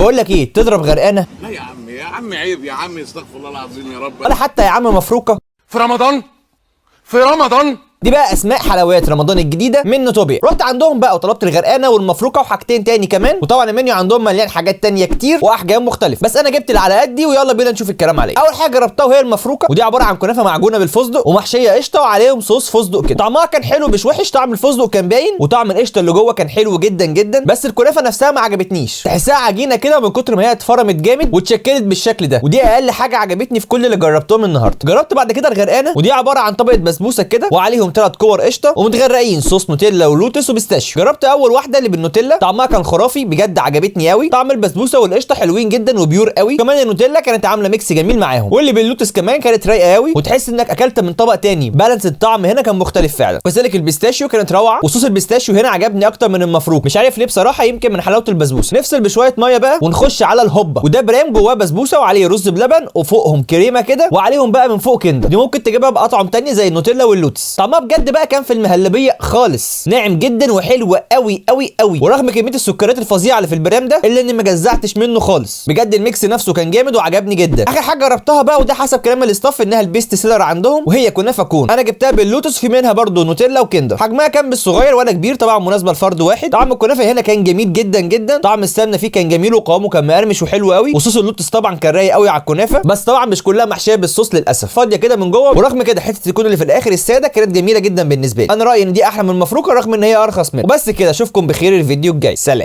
بقول لك ايه، تضرب غرقانة؟ لا يا عم، يا عم عيب يا عم، استغفر الله العظيم يا رب. ولا حتى يا عم مفروكه. في رمضان، في رمضان. دي بقى اسماء حلويات رمضان الجديدة من نوتوبيا. رحت عندهم بقى وطلبت الغرقانه والمفروكه وحاجتين تاني كمان، وطبعا المنيو عندهم مليان حاجات تانية كتير واحجام مختلفة، بس انا جبت اللي على قدي ويلا بينا نشوف الكلام عليه. اول حاجة جربتها وهي المفروكه، ودي عبارة عن كنافه معجونه بالفستق ومحشيه قشطه وعليهم صوص فستق كده. طعمها كان حلو مش وحش، طعم الفستق كان باين وطعم القشطه اللي جوه كان حلو جدا جدا، بس الكنافه نفسها ما عجبتنيش، تحسها عجينه كده من كتر ما هي اتفرمت جامد واتشكلت بالشكل ده، ودي اقل حاجة عجبتني في كل اللي جربتهم النهارده. جربت بعد كده الغرقانه، ودي عبارة عن طبقه بسبوسه كده وعليهم 3 كور قشطه ومتغرقين صوص نوتيلا ولوتس و pistachio. جربت اول واحدة اللي بالنوتيلا، طعمها كان خرافي بجد، عجبتني قوي. طعم البسبوسه والقشطه حلوين جدا و pure قوي، كمان النوتيلا كانت عامله mix جميل معاهم، واللي باللوتس كمان كانت رايقة قوي وتحس انك اكلت من طبق تاني، balance الطعم هنا كان مختلف فعلا. وكذلك ال pistachio كانت روعه، وصوص ال pistachio هنا عجبني اكتر من المفروك، مش عارف ليه بصراحة، يمكن من حلاوة البسبوسه. نفصل بشوية مية بقى ونخش على الهوبا، وده برام جواه بسبوسه وعليه رز بلبن وفوقهم كريمة كده وعليهم بقى من فوق كندر. دي ممكن تجيبها باطعم تانية زي النوتيلا واللوتس. طعمها بجد بقى كان في المهلبيه خالص، ناعم جدا وحلو قوي قوي قوي، ورغم كمية السكريات الفظيعة اللي في البرام ده الا اني ما جزعتش منه خالص. بجد ال mix نفسه كان جامد وعجبني جدا. اخر حاجة جربتها بقى، وده حسب كلام ال staff انها ال best seller عندهم، وهي كنافه cone. انا جبتها باللوتس، في منها برضو نوتيلا وكندر. حجمها كان بالصغير ولا كبير، طبعا مناسبة لفرد واحد. طعم الكنافه هنا كان جميل جدا جدا، طعم السمنة فيه كان جميل وقوامه كان مقرمش وحلو قوي، وصوص اللوتس طبعا كان رايق قوي على الكنافه، بس طبعا مش كلها محشيه بالصوص للاسف، فاضية كده من جوه. ورغم كده حتة ال cone اللي في الاخر السادة كانت جميلة جدا بالنسبة لي. انا رايي ان دي احلى من المفروكه رغم ان هي ارخص منها. وبس كده، اشوفكم بخير الفيديو الجاي، سلام.